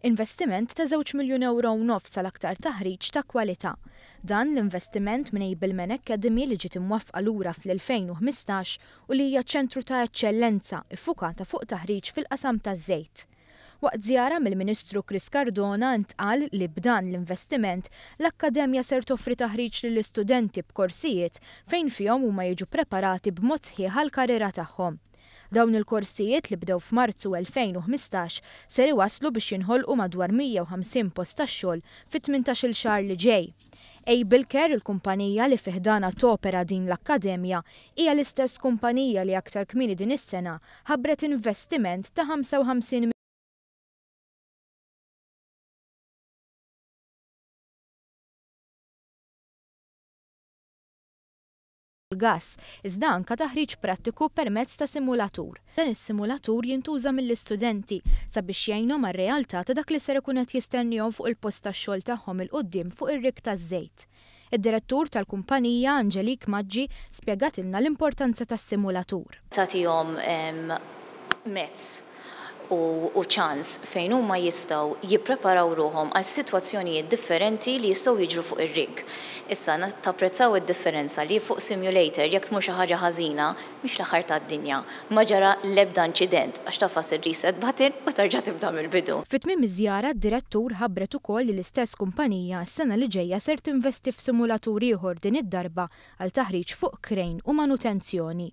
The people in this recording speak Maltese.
Investiment ta' żewġ miljun ewro u nofs għal aktar taħriġ ta' kwalità. Dan l-investiment minn Ableman Academy li ġiet imwaffqa lura fl-2015 u li hija ċentru ta' eċċellenza iffukata fuq taħriġ fil-qasam taż-żejt. Waqt żjara mill-Ministru Chris Cardona ntqal li b'dan l-investiment l-akkademja ser toffri taħriġ lill-istudenti b'korsijiet fejn fihom huma jiġu preparati b'mod sħiħ għall-karriera tagħhom. Dawn il-korsijiet li bdew f'Marzu 2015 ser iwasslu biex jinħolqu madwar 150 post tax-xogħol fit-18-il xahar li ġej. Ablecare, il-kumpanija li fi ħdanha topera din l-akkademja, hija l-istess kumpanija li aktar kmieni din is-sena ħabbret investiment ta' 55 l-gass, iżda anke taħriġ prattiku permezz ta' simulatur. Dan is-simulatur jintuża mill-istudenti sabiex jgħinhom għar-realtà ta' dak li ser ikun qed jistennihom fuq il-post tax-xogħol tagħhom 'il quddiem fuq ir-rigg taż-żejt. Id-direttur tal-kumpanija, Angelique Maggi, spjegatilna l-importanza tas-simulatur. Tagħtihom mezz u ċans fejn huma jistgħu jippreparaw ruħhom għal sitwazzjonijiet differenti li jistgħu jiġru fuq ir-rig. Issa, tapprezzaw id-differenza li fuq simulator jekk tmur xi ħaġa ħażina, mhix l-aħħar tad-dinja. Ma ġara l-ebda inċident għax tagħfas ir-reset button u terġa' tibda mill-bidu. Fi tmiem iż-żjara d-direttur ħabbret ukoll li l-istess kumpanija s-sena li ġejja ser tinvesti f'simulatur ieħor din id-darba għal taħriġ fuq crane u manutenzjoni.